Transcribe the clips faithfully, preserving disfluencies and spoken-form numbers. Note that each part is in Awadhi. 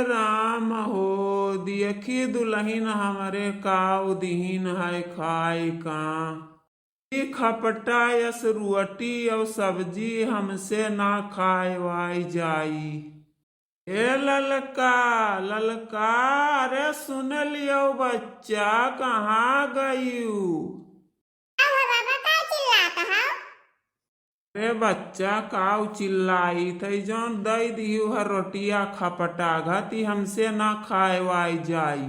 राम हो, देखी दुलहिन हमरे काउ दिहिन है खाए का। ई खपटा यस रोटी अउ सब्जी हमसे ना खाए वाई जाई। ए ललका, ललका, अरे सुन लियो बच्चा, कहाँ गयू? का हुआ बाबा, का चिल्लात हौ? अरे बच्चा, काउ चिल्लाइत है, जौन दई दिहू है रोटिया खपटा घती हमसे ना खाए वाई जाई।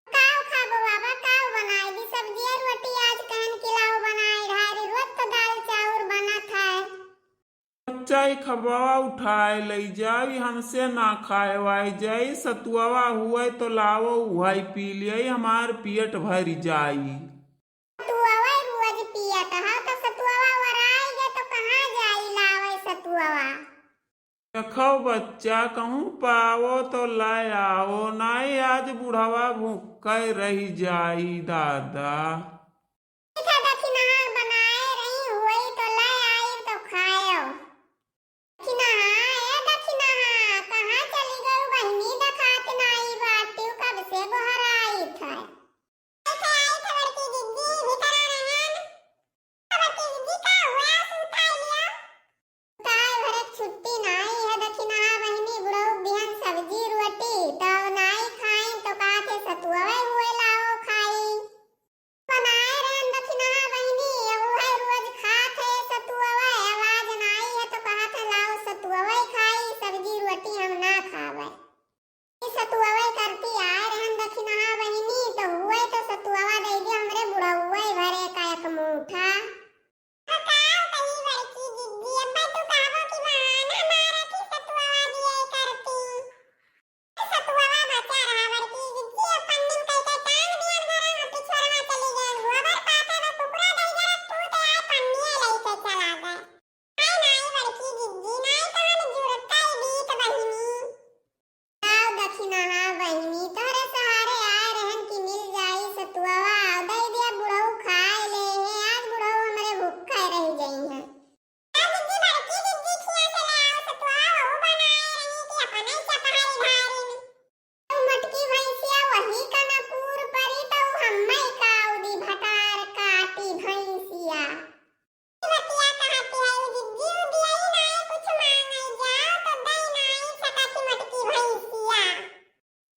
काउ खाबो बाबा, काउ बनाई दी सब्जिया रोटी, आज कहन किलाओ बनाई ढारी, रोज तो दाल चाउर बनत है। बच्चा, ई खबवा उठाए लई जाई, हमसे ना खाए वाई जाई, सतुआवा हुए तो लावो, उहाई पी लियाई, हमार पेट भर जाई। सतुआवा रोज पियत ह, तो सतुआवा वराई गे तो कहाँ जाई लावे सतुआवा? देखो बच्चा, कहूँ पावो तो लै आवो, नाई आज बुढ़वा भूखे रहि जाई दादा। ठीक है, दखिनहा बनाए रही हुई तो लै आई तो खायो। दखिनहा, ए दखिनहा, कहाँ चली गयू बहिनी, देखात नाई बाटिउ, कब से गोहराइत है। आइत है, आइत है बड़की जिज्जी, भीतर आ रहन। बड़की जिज्जी, का हुआ, सुताई लिया? सुताए भरे छुट्टी नाई है, दखिनहा बहिनी, बुढ़ऊ बिहन सब्जी रोटी, तब नाई खाइन, तो का थे सतुआवे हुए लाओ खाई। बनाए रहन दखिनहा बहिनी, उहे रोज खात है सतुआवे, अब आज नाई है तो कहत है लाओ सतुआवे खाई, सब्जी रोटी हम ना खावे। ई सतुआवे करती आए रहन दखिनहा बहिनी, तो हुए तो सतुआवा दे दे हमरे बुढ़उए भरे का एक मूठा। तो का कही बड़की जिज्जी, अब्बा तू कहबो कि बहाना मारत ही सतुआवा दिए करती। सतुआवा बचा रहा बड़की जिज्जी, अब पन्नी में कई के टांग दियन घरा में पिछोरवा चली गयन। गोबर पाथे में कुकुरा दई जरा तू ते आए पन्निया लई के चला गए। आए नाई बड़की जिज्जी, नाई तो हम जुरता ही बीत बहिनी। आओ दखिनहा बहिनी, तोहरे सहारे आए रहन कि मिल जाई सतुआवा, आओ दई दिया बुढ़ऊ खाए ले हैं, आज बुढ़ऊ हमरे भूखे रह गई हैं। ए दीदी, बड़की दीदी खिया से ले आओ सतुआ, वहू बनाए रही कि अपने चपहाई धारिन। तू मोटकी भैंसिया वही कनकूर परी, तऊ हम्मै काउदी भटार काटी भैंसिया। ई बतिया कहती है, ई दीदी उदियाई नाई कुछ मांगई जाओ, तो दई नाई सकत ही मोटकी भैंसिया।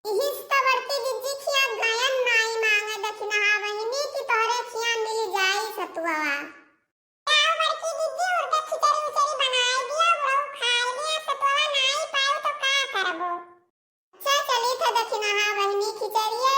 इहिस त बड़की जिज्जी खिया गयन नाई मांगे दखिनहा बहिनी कि तोहरे खिया मिल जाई सतुआवा। आओ बड़की जिज्जी, उर्दे खिचड़ी उचड़ी बनाए दियो, बुढ़ऊ खाए लिया, सतुआवा नाई पाई तो का करबो? अच्छा चली थे दखिनहा बहिनी, खिचड़िए